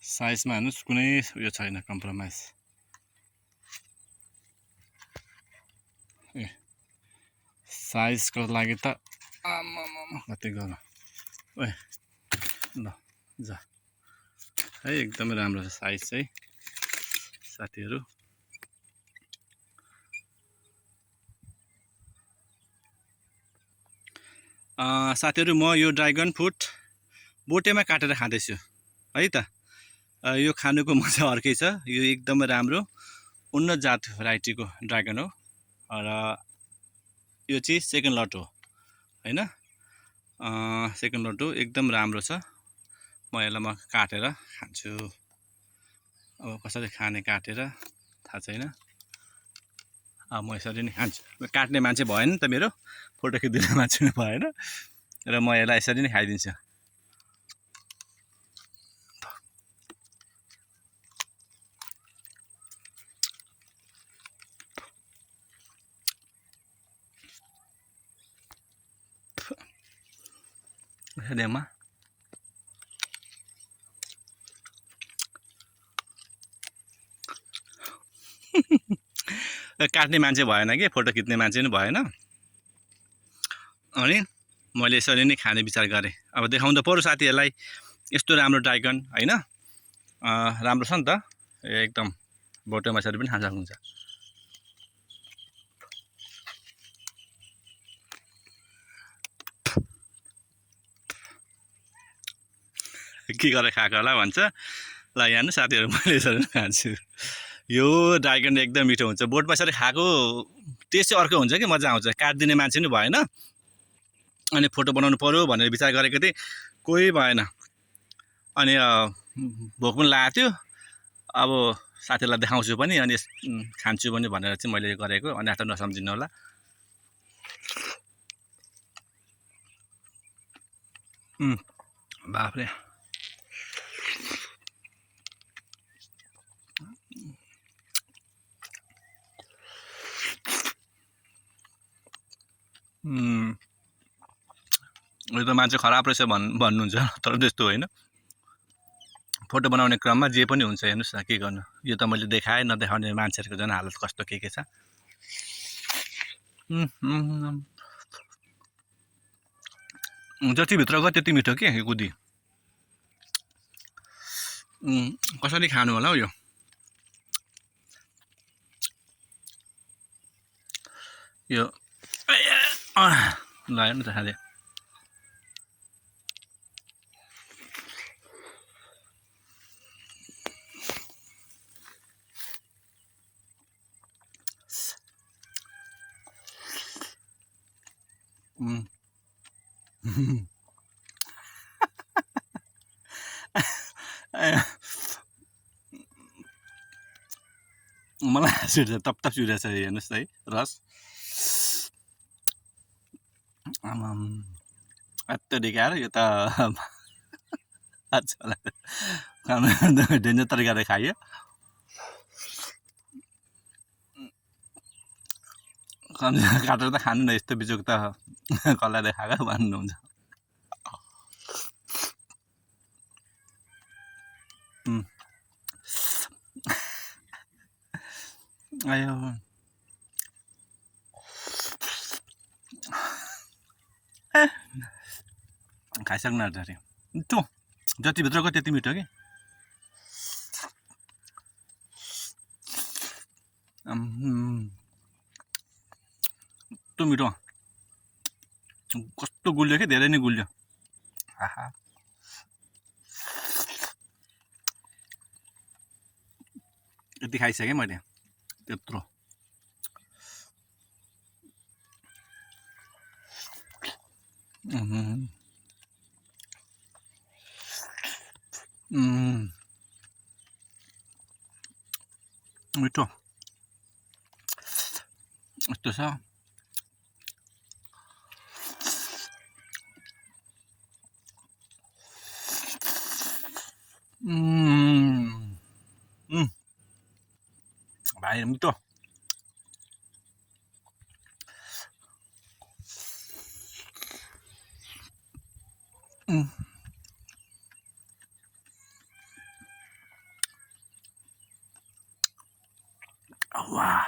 साइजमा हेर्नुहोस् कुनै उयो छैन कम्प्रोमाइज। ए साइजको लागि त आमामामा कति गरौँ ओए ल जा है एकदमै राम्रो छ साइज चाहिँ साथीहरू। साथीहरू म यो ड्रागन फ्रुट बोटेमा काटेर खाँदैछु है त। यो खानुको मजा अर्कै छ। यो एकदमै राम्रो उन्नत जात भेराइटीको ड्रागन हो र यो चाहिँ सेकेन्ड लट हो हैन। सेकेन्ड लट हो एकदम राम्रो छ। म यसलाई काटेर खान्छु। अब कसरी खाने काटेर थाहा छैन। अब म यसरी नै खान्छु। काट्ने मान्छे भएन नि त मेरो, फोटो खिचिदिने मान्छे भएन र म यसलाई यसरी नै खाइदिन्छु। यसैमा काट्ने मान्छे भएन कि फोटो खिच्ने मान्छे पनि भएन अनि मैले यसरी नै खाने विचार गरेँ। अब देखाउँदा पर्यो साथीहरूलाई यस्तो राम्रो ड्रागन हैन। राम्रो छ नि त एकदम बोटेमा यसरी पनि खान सक्नुहुन्छ। के गरेर खाएको होला भन्छ। ल यहाँ साथीहरू मैले यसरी नै खान्छु। यो ड्रागन एकदम मिठो हुन्छ। बोटमा यसरी खाएको टेस्ट चाहिँ अर्को हुन्छ कि मजा आउँछ। काटिदिने मान्छे पनि भएन अनि फोटो बनाउनु पर्यो भनेर विचार गरेको थिएँ, कोही भएन। अनि भोक पनि लागेको थियो। अब साथीहरूलाई देखाउँछु पनि अनि खान्छु पनि भनेर चाहिँ मैले गरेको। अनि आफ्नो नसम्झिनु होला। बाफ्रे यो त मान्छे खराब रहेछ भन्नुहुन्छ तर त्यस्तो होइन। फोटो बनाउने क्रममा जे पनि हुन्छ। हेर्नुहोस् न के गर्नु। यो त मैले देखाएँ, नदेखाउने मान्छेहरूको झन् हालत कस्तो के छ। जति भित्र गयो त्यति मिठो के यो कुदी। कसरी खानु होला हौ यो। यो ल हेर्नु त खाले मलाई हाँस उठ्छ, तप छिरेछ हेर्नुहोस् है रस। यत्रो देखाएर यो त डेन्जर तरिकाले खायो। काटेर त खानु न, यस्तो बिजोक त कसलाई देखाएको भन्नुहुन्छ। आयो खाइसक्नु अरे मिठो। जति भित्रको त्यति मिठो कि। कस्तो मिठो, कस्तो गुलियो कि धेरै नै गुलियो। आहा यति खाइसकेँ मैले त्यत्रो। मिठो यस्तो छ। भाइ मिठो। वाह